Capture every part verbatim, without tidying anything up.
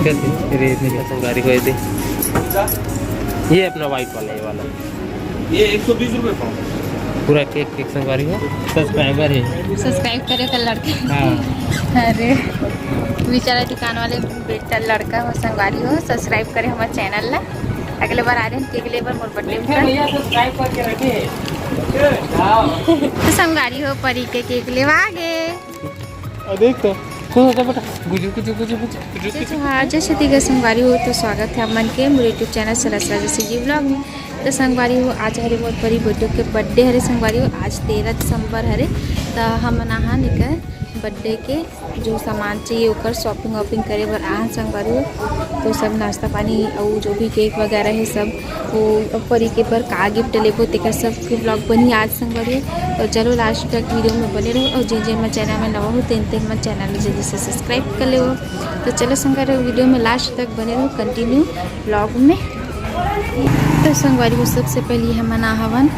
कैसे? रेट नहीं। संगवारी हो, ये दे। ये अपना वाइट वाला, ये वाला। ये एक सौ बीस रुपये पाउंड। पूरा केक, केक संगवारी हो, सब्सक्राइबर है। सब्सक्राइब करे का लड़का। हाँ। अरे, बेचारा दुकान वाले बेटा लड़का हो, संगवारी हो, सब्सक्राइब करे हमारे चैनल ला। अगले बार आ रहे हैं केक ले बर मोर बर्थडे में। भैया, सब्सक्राइब करके रखे। तो संगवारी हो, परी के केक लेवा गे। आ, देख तो, कौन होता बेटा? गुजु, गुजु, गुजु, गुजु, गुजु, जय गुजु। जोहार, जय छत्तीसगढ़ संगवारी हो, तो स्वागत है आप मन के मोर YouTube चैनल सरस राजा सीजी व्लॉग में। तो संगवारी हो, आज हरे मोर परी बेटो के बर्थडे हरे संगवारी हो, आज तेरह दिसंबर हरे। तो हम मन आहन एकर बर्थडे के जो सामान चाहिए ओकर शॉपिंग वॉपिंग करे बर आहन संगवारी हो। तो सब नाश्ता पानी और जो भी केक वगैरह है सब वो परी के बर का गिफ्ट लेबो तेकर सब के व्लॉग बनी आज संगवारी हो। तो चलो लास्ट तक वीडियो में बने रहो और जिन जिन मन चैनल में नवा हो तेन तेन मन चैनल ला जल्दी से सब्सक्राइब कर लेवो। तो चलो संगवारी हो, वीडियो में लास्ट तक बने रहो कंटिन्यू व्लॉग में। तो संगवारी हो, सबसे पहले हमन आ हवन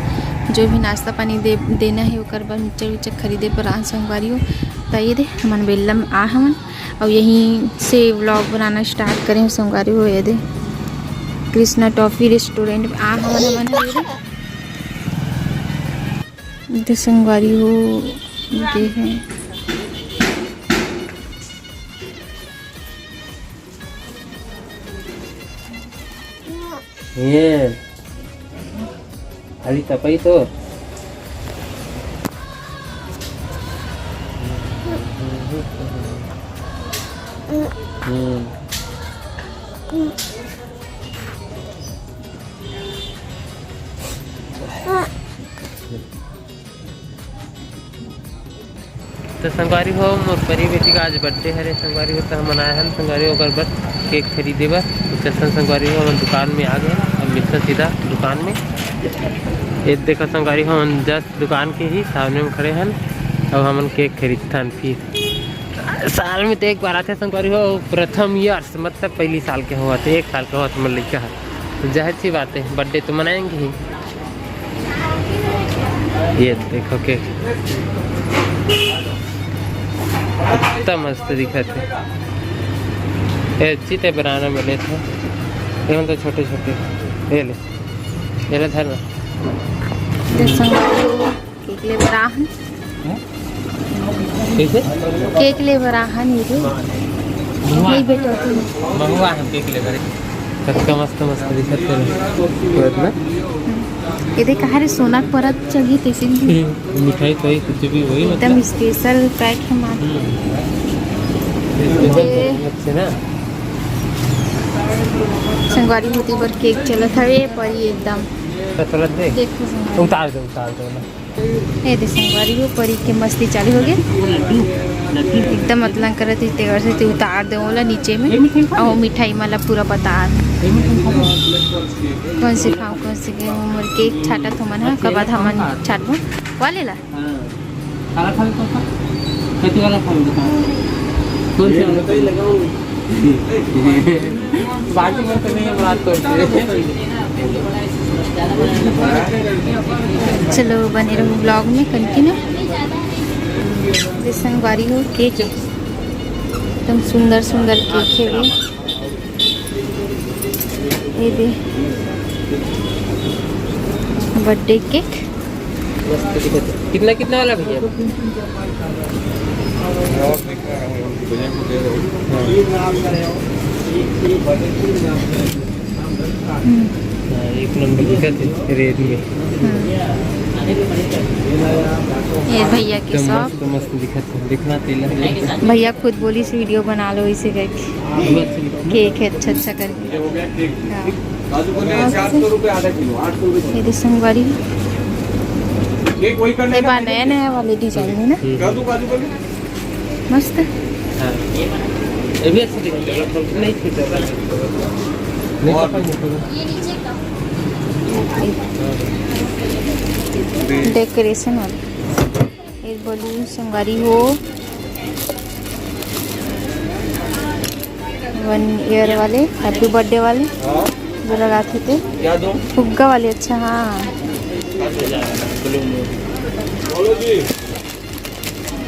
जो भी नाश्ता पानी दे, देना है ओकर बर मिक्सचर विक्सचर खरीदे बर आहन संगवारी हो। तो ये दे हमन बेल्ला में आ हवन और यहीं से व्लॉग बनाना स्टार्ट करें संगवारी हो। ये दे कृष्णा टॉफी रेस्टोरेंट में आ हवन हमन, ये दे। ये दे संगवारी हो, ये दे है। ये अभी तपाई तो। हम्म। तो संगवारी हो, मोर परी बेटी का आज बर्थडे हरे संगवारी हो, तो हमन आए हन संगवारी हो ओकर बर केक खरीदे बर। तो चलथन संगवारी हो, हमन दुकान में आ गए, अब मिलथन सीधा दुकान में। ये देखो संगवारी हो, हमन जस्ट दुकान के ही सामने में खड़े हन, अब हमन केक खरीदथन फिर। साल में तो एक बार आथे संगवारी हो, प्रथम ईयर्स, मतलब पहली साल के होवत हे, एक साल के होवत हे, हमर लइका ह। तो जाहिर सी बात है, बर्थडे तो मनाएंगे ही। ये देखो केक, कितना मस्त दिखत है। ये अच्छी ते बनाना मिले थे, ये तो छोटे छोटे। ये ले, ये ले धर ना। जैसा केक ले बर आहन। हैं? कैसे? केक ले बर आहन ये रे। महुआ। नहीं बेटा, तू। महुआ हम केक ले बर। कतका मस्त मस्त दिखत हे। हम्म। ये देख, अरे सोना के परत चढ़ी तैसे भी। मिठाई तो ही कुछ भी वही एकदम मतलब। स्पेशल पैक है माँ। हम्म। ये अच्छे ना। संगवारी होती पर केक चलत हवे पर ये एकदम। चलत दे। देखो संगवारी। उतार दे, उतार दे ना। ये दे संगवारी हो, परी के मस्ती चालू हो गए। एकदम अतलंग करत ही तेवर से ते उतार दे ओला नीचे में। और मिठाई मला पूरा बता दे। कौन से खाऊं, कौन से खाऊं, मोर केक छाटत हो मन, हाँ, ओकर बाद हमन छाटबो। वाले ला? हाँ। काला खावे तो का? कथी वाला खावे बता? कौन से वाला? बाकी मन तो नहीं है, बात करते। चलो, बने रहो व्लॉग में कंटिन्यू। ये संगवारी हो केक, एकदम सुंदर सुंदर केक है ये। ये दे बर्थडे केक। मस्त दिखत है। कितना, कितना वाला भैया? हम्म। हाँ, एक नंबर दिखत है रेड में। हम्म। ये भैया के एकदम शॉप। मस्त, मस्त दिखत है, दिखना तेला। भैया खुद बोलिस वीडियो बना लो इसे करके। केक है अच्छा अच्छा करके। हाँ। काजू बने हैं चार सौ रुपये आधा किलो, आठ सौ रुपये। ये दे संगवारी। ये कोई करने ये का बार नहीं। नया नया वाले डिजाइन है ना। काजू, काजू बने। मस्त। हाँ। ये भी अच्छा दिखता है, नहीं छूटता। नहीं और पता नहीं। डेकोरेशन वाली। ये बलून संगवारी हो, वन ईयर वाले, हैप्पी बर्थडे वाले। हाँ। जो लगाते थे। क्या दूँ? फुग्गा वाले, अच्छा, हाँ। बोलो जी।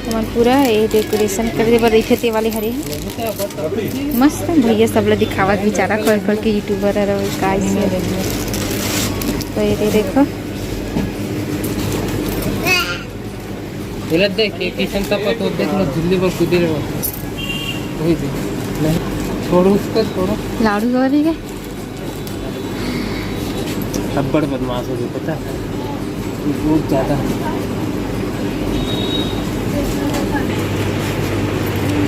हमन पूरा ये decoration करे बर रहिथे, ते वाले हरे। मस्त भैया सब ला दिखावत, बेचारा खोल खोल के YouTuber हर का इसमें। तो ये दे देखो। एला देख, ये किशन का पतो देख लो, झिल्ली पर कूदे रहो। वही दे। नहीं, छोड़ो उसको, छोड़ो। लाडू वाली के? अब्बड़ बदमाश हो गए, पता है? बहुत ज्यादा।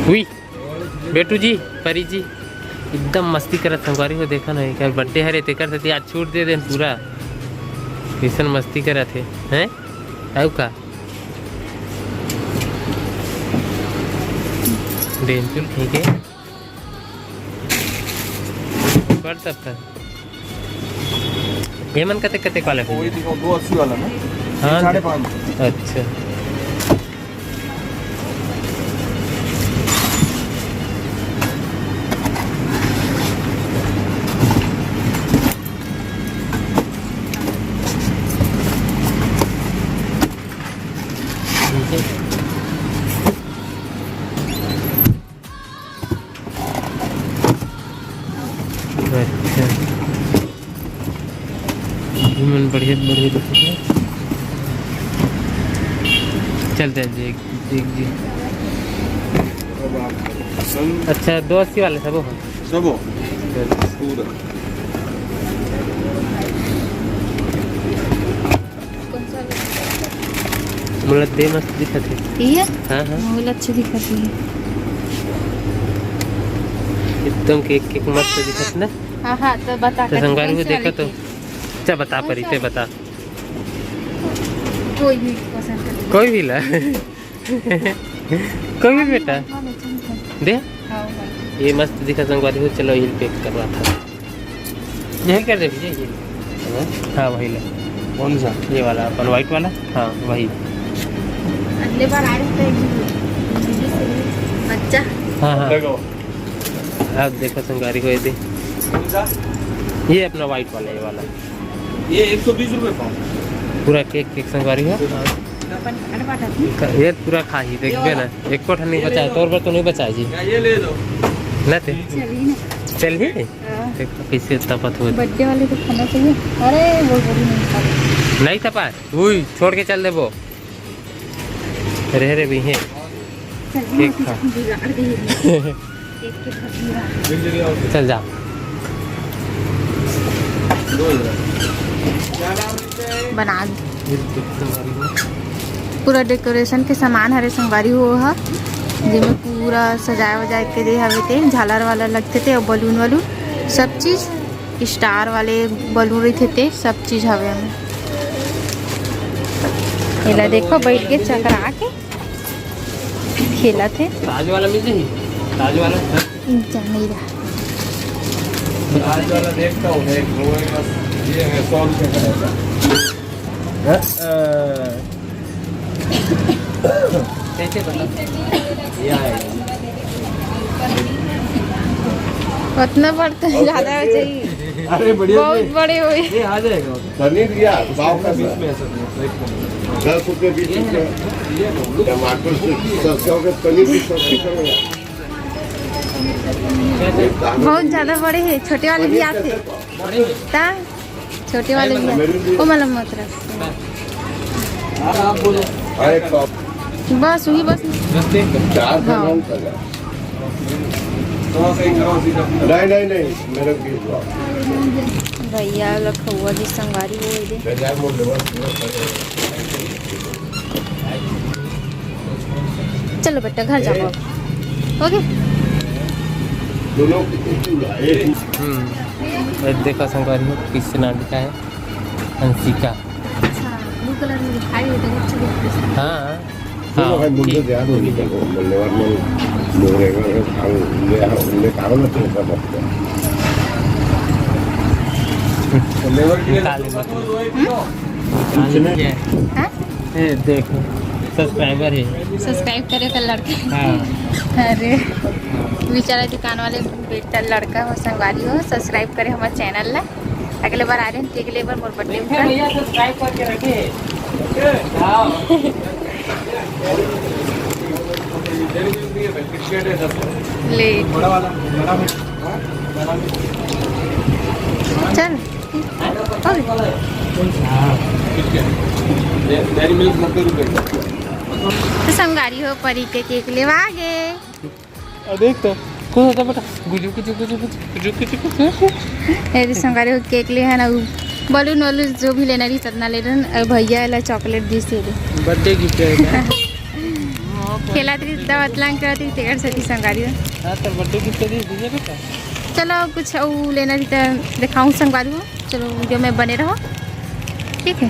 हुई। बेटू जी, परी जी, एकदम मस्ती करत संगवारी हो, देखा ना, एकर birthday हरे, तेकर सेती आज छूट दे देन पूरा। कैसन मस्ती करत हे, हैं? आऊ का? डेंचुल ठीक है। बढ़ तब तक। ये मन कते कते वाला वही भैया? दिखाओ, दो अस्सी वाला ना। हाँ। साढ़े पाँच। अच्छा। अच्छा, ये मन बढ़िया, बढ़िया दिखत हे। चल दे जी, एक, एक जी। अच्छा, दो अस्सी वाले सब हो? सब हो। पूरा। मोला दे, मस्त दिखत हे। ये? हाँ, हाँ। मोला अच्छा दिखत हे। एकदम केक, केक मस्त दिखत ना। हाँ, हाँ, तो बता तो के संगवारी कौन को से देखा वाले तो। केक? अच्छा, बता कौन परी, से ते वाले? बता। कोई भी पसंद कर ले। कोई भी ला। कोई भी बेटा। हाँ, बेटा, बेटा। दे। हाँ, भाई। ये मस्त दिखत संगवारी हो, चलो, ये pack करवा था। यही कर दे भैया, ये। हाँ, वही ले। कौन सा? ये वाला, अपन white वाला। हाँ, वही। अगले बार आ रहे थे, बच्चा। हाँ, हाँ। देखो। अब देखो संगवारी हो, ये दे। कौन सा? ये अपना white वाला, ये वाला। ये एक सौ बीस रुपये पाव। पूरा केक, केक संगवारी हो। अपन खाने बाटा थी। ये पूरा खाही, देखबे ना। एको ठन नहीं बचा, तोर बर तो नहीं बचा जी। या ये ले लो। ना ते। चलिए ना। चल ही। हाँ। देखो कैसे तपत हो। Birthday वाले को खाना चाहिए। अरे, वो बड़ी नहीं खा रही। नहीं तपा, उई, छोड़ के चल देबो। रह रे भी है। चल, केक खा। बिगाड़ दी। केक के खा। चल जा। बना दी। पूरा decoration के सामान हरे संगवारी हो हा, जेमे पूरा सजाए वजाए के दे हवे ते, झालर वाला लगथे ते, अउ balloon वालू सब चीज, star वाले balloon रहिथे ते, सब चीज हवे एमे। एला देखो, बैठ के चकरा के खेलत हे। ताज वाला मिल जाही? ताज वाला? जा, नहीं रहा। ताज वाला देखता हूँ, देख, वो है बस, ये है, सौ रुपये का रहता है। हाँ, अ, कैसे बता? ये आएगा। उतना बड़ तो ज्यादा हो जाई। अरे, बढ़िया बहुत जी। बड़े होई। ये आ जाएगा। पनीर या पाव का बीस में ऐसा नहीं, एक नंबर। दस रुपये, बीस रुपये। ये है ना, टमाटर से सस्ता होगा, पनीर भी सस्ती करेगा। बहुत ज्यादा बड़े हे, छोटे वाले भी आथे। ता छोटे वाले भी आथे। ओ मतलब मत रख। हाँ, आप बोलो। हाँ, एक पाव। बस वही, बस। चार हाँ। नहीं, नहीं, नहीं, मेरे को भिजवा। भैया लखौआ जी संगवारी हो दे। बाजार मोड़ ले, बस। चलो बेटा, घर जाओ अब। OK? दोनों की एक ही। हम्म, ये देखो संगवारी हो, किससे नाम लिखा है? अंशिका। अच्छा, blue colour में दिखाई दे, देखो, अच्छा दिख रहा है। हाँ। दोनों हाँ, भाई मुंडे ठीक। ध्यान नहीं देते, बोलने वाला मन, बोलेगा, काम, ले, ले, काम ना चलता बस। लेबर के लिए निकाल ले मत। हम्म? निकाल ले। हाँ? ये देखो, subscriber है। Subscribe करे का लड़का। हाँ। अरे, बेचारा दुकान वाले बेटा लड़का हो, संगवारी हो, subscribe करे हमर channel ला। अगले बार आ रहे हैं, अगले बार मोर birthday में। भैया subscribe करके रखे। हाँ। ले। चल। तो संगवारी हो, परी के केक लेवा गे। अब देख तो, कुछ होता बेटा, गुजु, गुजु, गुजु, गुजु, गुजु, गुजु, गुजु। ए दे संगवारी हो, केक ले हन, अउ बलून वलून जो भी लेना रही, सतना ले रहन। अउ भैया ला चॉकलेट दिस हे। बर्थडे गिफ्ट हे। खेलत रही, दवा तलांग करत रही, तेकर सेती संगवारी हो। हाँ, तो बर्थडे गिफ्ट दिस, दिस बेटा। चलो, कुछ अउ लेना रही तो दिखाऊँ संगवारी हो। चलो, वीडियो में बने रहो, ठीक है।